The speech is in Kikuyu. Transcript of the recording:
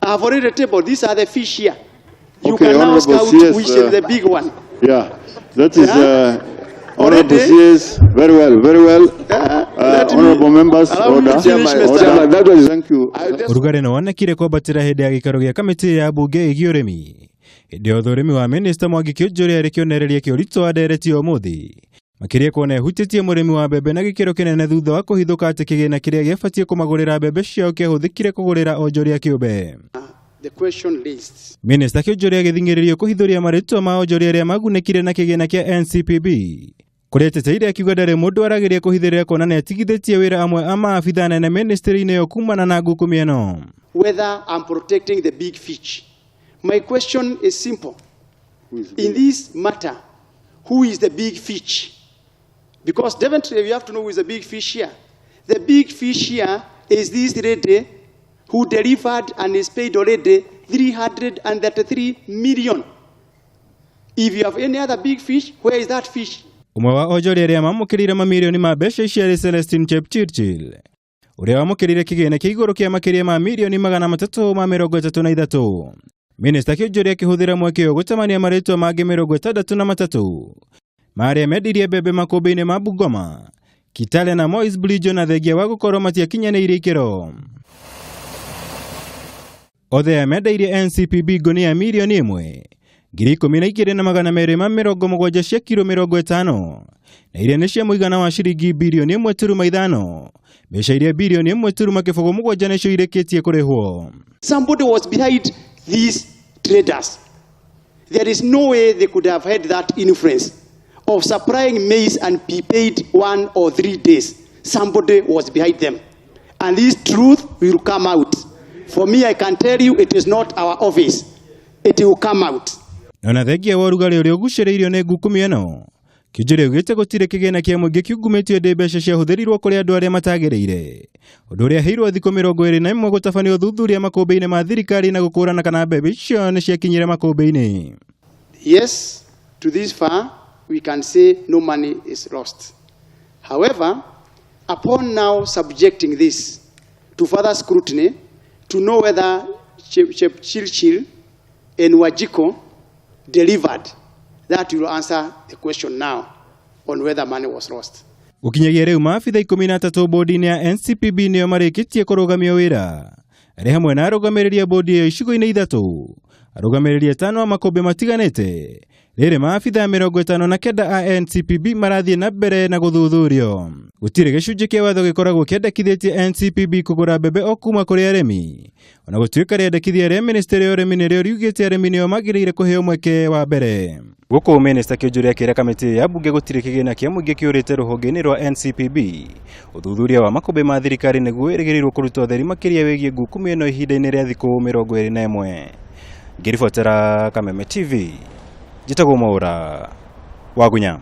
I have already tabled. These are the fish here. You Okay, can now Honorable scout CS, which is the big one. Yeah, that is Yeah. Honorable Already? CS. Very well, very well. Let me- Honorable members, allow me to order. finish, Mr. Order. Chairman, that was- Thank you. I just Ũrugarĩ nĩ wonekire kwambatĩra hĩndĩ ya gĩikaro gĩa kamĩtĩ ya mbunge ĩgiĩ ũrĩmi. Hĩndĩ ya ũthũrimi wa minista Mwangi Kĩũnjũrĩ arĩ kĩonereria kĩa ũritũ wa ndereti ya ũmũthĩ, makĩria kuona ĩhutĩtie mũrĩmi wa mbembe na gĩkĩro kĩnene thutha wa kũhithũka atĩ kĩgĩna kĩrĩa gĩabatiĩ kũmagũrĩra mbembe ciao kĩahũthĩkire kũgũrĩra onjoria kĩũmbe. The question lists. Minista Kĩũnjũrĩ agĩthing'ĩrĩrio kũhithũria marĩtwa ma onjoria arĩa magunĩkire na kĩgĩna kĩa NCPB, kũrĩa eteteire akiuga ndarĩ mũndũ arageria kũhithĩrĩra kuona nĩatigithĩtie wĩra amwe a maabitha anene ministry-inĩ ĩyo kumana na ngũkũmi ĩno. Whether I'm protecting the big fish. My question is simple. In this matter, who is the big fish? Because definitely we have to know who is the big fish here. The big fish here is this lady who delivered and is paid already 333 million. If you have any other big fish, where is that fish? Ũmwe wa onjoria arĩa mamũkĩrire mamirioni ma mbeca ici arĩ Celestine Chepchirchir, ũrĩa wamũkĩrire kĩgĩna kĩa igũrũ kĩa makĩria ma 333,000,000. Minista Kĩũnjũrĩ akĩhũthĩra mweke ũyũ gũtamania marĩtwa mangĩ 63 ma arĩa mendirie mbembe makũmbĩ-inĩ ma Bungoma, Kitale na Moi's Bridge, na thengia wa gũkorwo matiakinyanĩirie ikĩro. Othe aya mendeirie NCPB ngũnia 112,270 cia kiro 50, na iria nĩ cia mũigana wa ciringi 1.5 birioni, mbeca iria 1.07 birioni nĩcio irĩkĩtie kũrĩhwo. Somebody was behind these traders. There is no way they could have had that influence of supplying maize and be paid 1 or 3 days. Somebody was behind them. And this truth will come out. For me, I can tell you it is not our office. It will come out. Ona thengia wa ũrugarĩ ũrĩa ũgucĩrĩirio nĩ ngukumi ĩno, Kĩnjũrĩ augĩte gũtirĩ kĩgĩna kĩa mũingĩ kĩungumĩtio ĩndĩ mbeca ciahũthĩrirwo kũrĩ andũ arĩa matagĩrĩire, ũndũ ũrĩa aheirwo thikũ 21 gũtabania ũthuthuria makũmbĩ-inĩ ma thirikari na gũkũrana kana mbembe icio nĩ ciakinyire makũmbĩ-inĩ. Yes, to this far, we can say no money is lost. However, upon now subjecting this to further scrutiny to know whether Chepchirchir and Wanjiku delivered, that will answer the question now on whether money was lost. Gũkinyagia rĩu maabitha 13 bodi-inĩ ya NCPB nĩo marĩkĩtie kũrũgamio wĩra, arĩ hamwe na arũgamĩrĩri a bodi ĩyo icigo-inĩ ithatũ, arũgamĩrĩri atano a makũmbĩ matiganĩte. Rĩrĩ maabitha 59 a NCPB marathiĩ na mbere na gũthuthurio. Gũtirĩ gĩcunjĩ kĩa watho gĩkoragwo kĩendekithĩtie NCPB kũgũra mbembe o kuma kũrĩ arĩmi, ona gũtuĩka rĩendekithia rĩa ministry ya ũrĩmi nĩrĩo riugĩte arĩmi nĩo magĩrĩire kũheo mweke wa mbere. Gũkũ minista Kĩũnjũrĩ akĩra kamĩtĩ ya mbunge gũtirĩ kĩgĩna kĩa mũingĩ kĩũrĩte rũhonge-inĩ rwa NCPB. Ũthuthuria wa makũmbĩ ma thirikari nĩguo wĩrĩgĩrĩirwo kũruta ũtheri makĩria wĩgiĩ ngukumi ĩno ihinda-inĩ rĩa thikũ 21. Ngĩribotera Kameme TV, njĩtagwo Mwaũra Wagunya.